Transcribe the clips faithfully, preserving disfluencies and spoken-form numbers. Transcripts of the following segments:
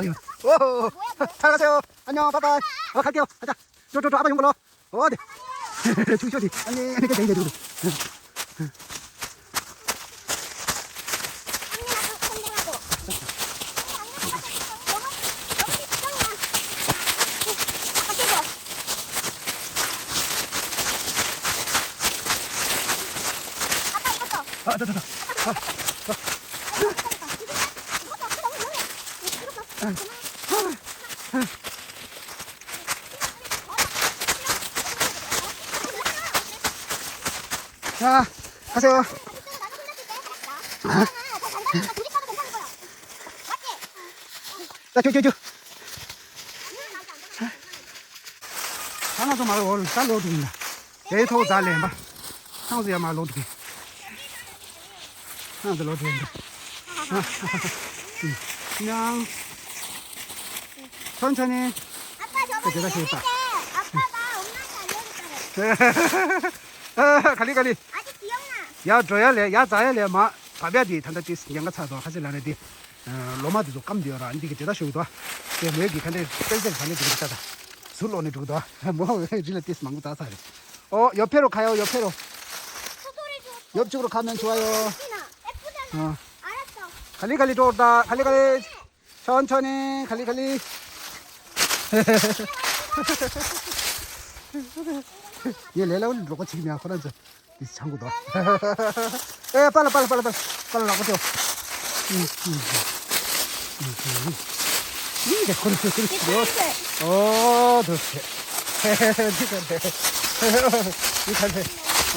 ད་ཡོང་། ཨོ། ད་ག་ཚོད་ཡོད། ཨ་ཉོ། བཱའི་བཱའི། ཨོ། ཁ་སྐྱེལ། ཨ་ཅག་ཅོ་ཅོ་ཅོ། ཨ་ཕ་ཡོང་གོ་ལོ། ཨོ་དེ། ཆུ་ཤོ་དེ། ཨ་ནི་ཨ་ནི་ཀེ་ཀེ་ཀེ་ཀེ། 아, 다, 다, 다. 아, 아. 자, 가세요. 자, 쭉, 쭉, 쭉. 하나도 말고 오늘 잘 놀아준다. 데이터 잘 내봐. 상수야 말 놀게. 하나도 놀아준다. 그냥 천천히. 아빠 저거 그때 다시 해봐. 아빠 봐. 엄마한테 알려줬잖아. 아, 갈리, 갈리. 아직 기억나. 야, 줘야 래. 야, 자야 래. 마, 밥이야 돼. 단다 tis. 냥가 차도 하실 안에 돼. ལོ་མ་དེ་ཚོ་སྐམ་དེ་ཡོད་ར། འདི་གི་དེ་ད་ཞུགས་དོ། དེ་མོས་ཀྱི་ཁ་འདྲེ་སྤེན་སེར་ཁ་འདྲེ་དེ་གི་ད་ད་ཟུར་ལོག་ནས་འགྲུག་དོ། མོ་རི་ལ་ཏིས་མང་པོ་ད་ཚར་རེད། ཨོ་ཡོད་ཕེ་རོ་ཁ་ཡོ་ཡོད་ཕེ་རོ། ཡོད་བཅུག་རོ་ཁ་མན་ཆུ་ཨ་ཡོ། ཨ། ཁ་ལི་ཁ་ལི་ཏོར་ད་ཁ་ལི་ཁ་ལི། ཆོན་ཆོན་ནི་ཁ་ལི་ཁ་ལི། ངས་ལས་སླ་བོ་ལ་འགྲོ་གོ་ཅིག་མེད་ཁོ་རང་ཚོ། དེ་ཆང་གོ་དོ། ཨེ་པ་ལ་པ་ལ་པ་ལ་པ་ལ་པ་ལ་ལག་པ་ཅོ། ཡིན་དེ་ཁོ་རང་ཚོ་ཁོ་རང་ཚོ། ཨོ་དོ་ཚེ། འདི་ག་འདྲ། འདི་ག་འདྲ།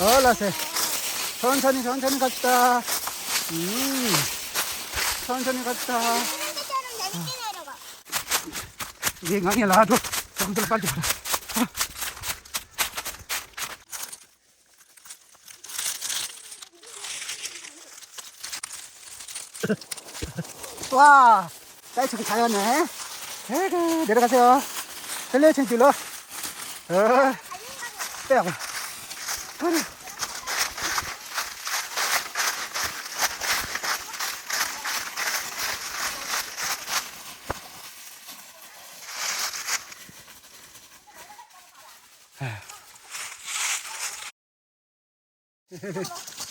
ཨོ་ལ་སེ། ཆོན་ཆོན་ནི་ཆོན་ཆོན་ནི་ཁ་ཏ། ཆོན་ཆོན་ནི་ཁ་ཏ། འདི་ང་ངས་ལ་འགྲོ། ཆང་ཚལ་པར་ཅོ། ཝ། ད་ཆུ་ཆ་ཡོད་ནས། ཧེ་གེ་འདིར་ག་ཚེ་ཡོད། དེ་ལས་ཆེན་གྱི་ལོ། ཨ། ཏེ་ཡག་པོ། ཧ་རེ།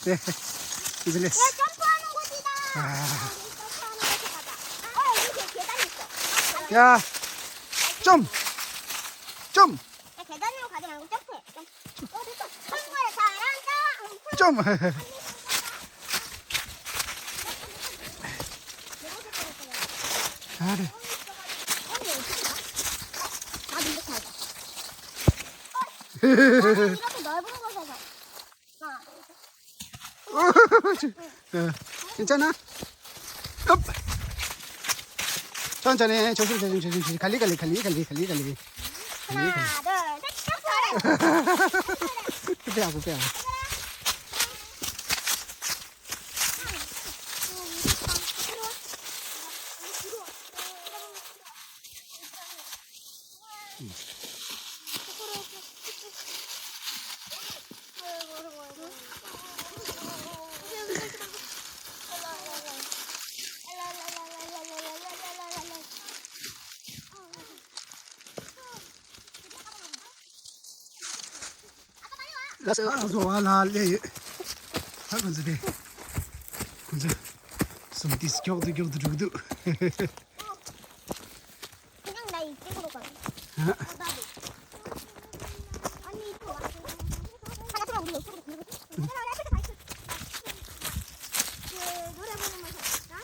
네, 이제 야, 점프하는 곳이다. 아. 점프하는 곳에 가자. 어, 여기 계-, 계단 있어. 야, 점, 점, 야, 계단으로 가지 말고 점프해. 점프. 어, 됐어. 한 거야, 잘한다. 점. 아, 네. 아, 근데 잘 가. 이렇게 넓은 곳에서. 어, 괜찮아? 업. 천천히, 조심, 조심, 조심, 조심. 갈리, 갈리, 갈리, 갈리, 갈리, 갈리. 하나, 둘, 셋. 어, 잘해. 그때 하고, 그때 하고. ལགས་སོ། ཨ་ཟོ་བ་ལ་ལས་ཡོད། ཧ་གོ་འཛི་དེ། ཁོ་ཚོ་སུམ་ཏིས་མགྱོགས་དུ་མགྱོགས་དུ་འགྲོ་གི་འདུག། 그냥 나 이쪽으로 가. 어? 어, 나도. 언니 이쪽 와. 가자, 그럼 우리 이쪽으로 가자. 응. 그 노래 부르면서. 아.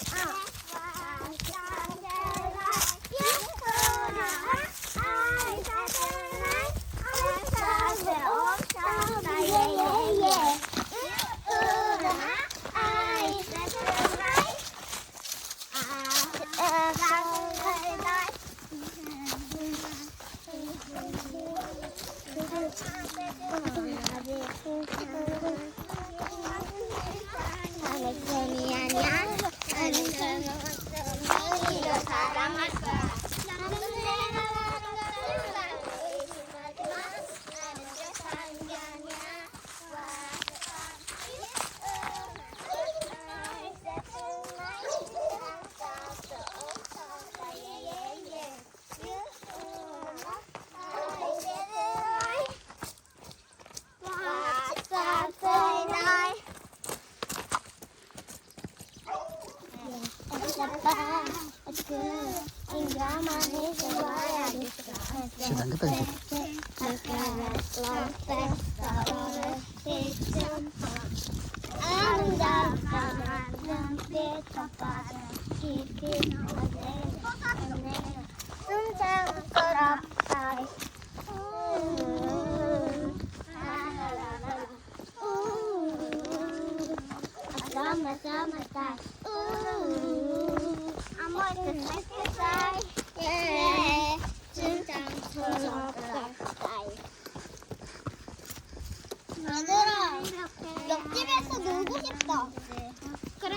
얘들아, 옆집에서 놀고 싶다. 그래.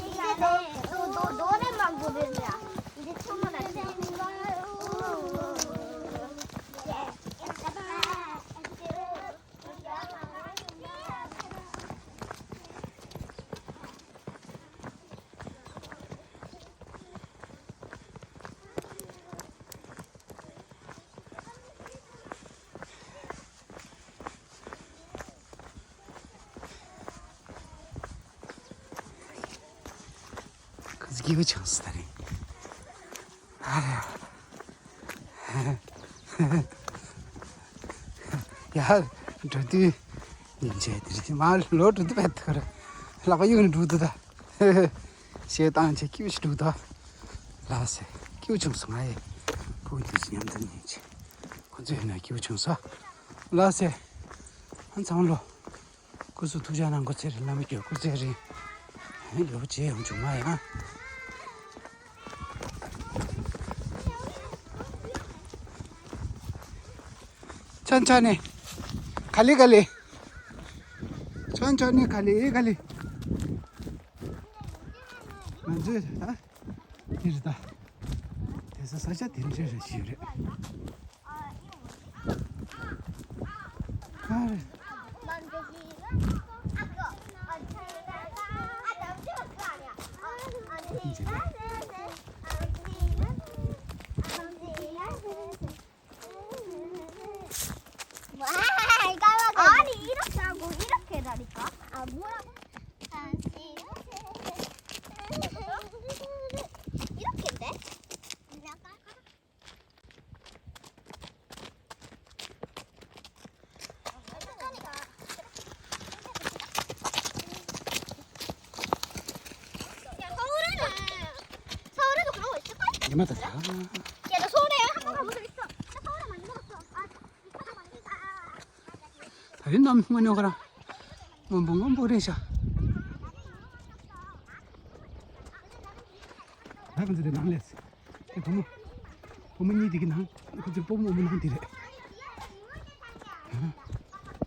이제 너, 너, 너 노래만 부르자. 이제 춤을 안 춰. ཁོ་ཚོ་སྐྱིད་པོ་བྱུང་སོང་ད་རེད། ཨ་རེ། ཡ། འགྲོ་དུས་ཉིན་བྱས་དེ་རེད། མ་ལོ་འགྲོ་དུས་བས་ཐུག་རེད། ལག་པ་གཡུག་ནས་འགྲོ་དུས་ད། ཞེ་སྡང་བྱས་སྐྱིད་པོ་ཞིག་འགྲོ་ད། ལགས་སེ། སྐྱིད་པོ་བྱུང་སོང་། ང་ཡི་བུ་འདི་ཚོ་མཉམ་དུ་ཉིན་བྱས། ཁོ་ཚོ་ཡིན་ན་སྐྱིད་པོ་བྱུང་སོང་། ལགས་སེ། ཨ་ཚང་ལོ། སྐུ་གཟུགས་ཐུགས་ཅག་གནང་། སྐུ་ཚེ་རིང་། བླ་མ་སྐྱོབ། སྐུ་ཚེ་རིང་། ཡོད་པ་ཅི་ཡང་བྱུང་མ་ཡང་། ཆོན་ཆོན་ནི། ག་ལེ་ག་ལེ། ཆོན་ཆོན་ནི། ག་ལེ་ག་ལེ། ང་ཚོས་ད། འདིར་ད། དེ་ས་ས་ཆ་དེ་འདྲ་རེ་ཞིག་རེད། ཨ་རེ། 와, 이거 봐. 아니, 이렇게 하고 이렇게 다니까? 아, 뭐라고? 당신. 이렇게인데? 야, 서울에는, 서울에도 그런 거 있을걸? 이마다 다. 야, 나 서울에 한번 가본 적 있어. 나 서울에 많이 가봤어. 아, ད་ཡིན་ནམ་དངོས་གནས་ཁོ་རང་སྔོན་པོ་སྔོན་པོ་རེད་ཤག་ད་ཁོ་ཚོ་དེ་ནང་སླེབས། དེ་བུ་མོ། བུ་མོ་གཉིས་དེ་གི་ནང་། ཁོ་ཚོའི་སྤོ་བོ་རྨོ་མོ་ནང་དེ་རེད། ཨ་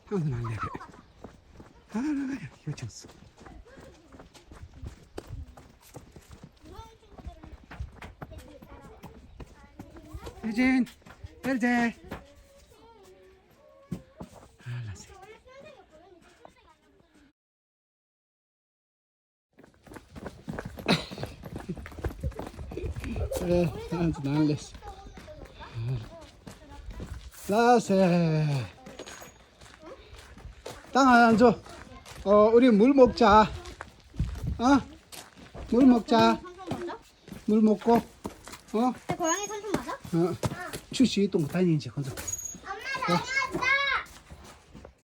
ཁོ་ཚོ་ནང་སླེབས་རེད། ཨ་ར་ར་ཡོད་ཅིང་སུ། ཨེ་ཅན། ཨེ་ཅན། ཨ་ལ་སེ། ཨེ། ང་ཚོ་ནང་ལས། ལ་སེ། ད་ང་ཚོ། ཨོ། ཨུ་རི་མུལ་མོག་ཅ། ཨ། མུལ་མོག་ཅ། 물 먹고. 어? 근데 고양이 삼촌 맞아? 어. 추시 동 다니는 지 혼자.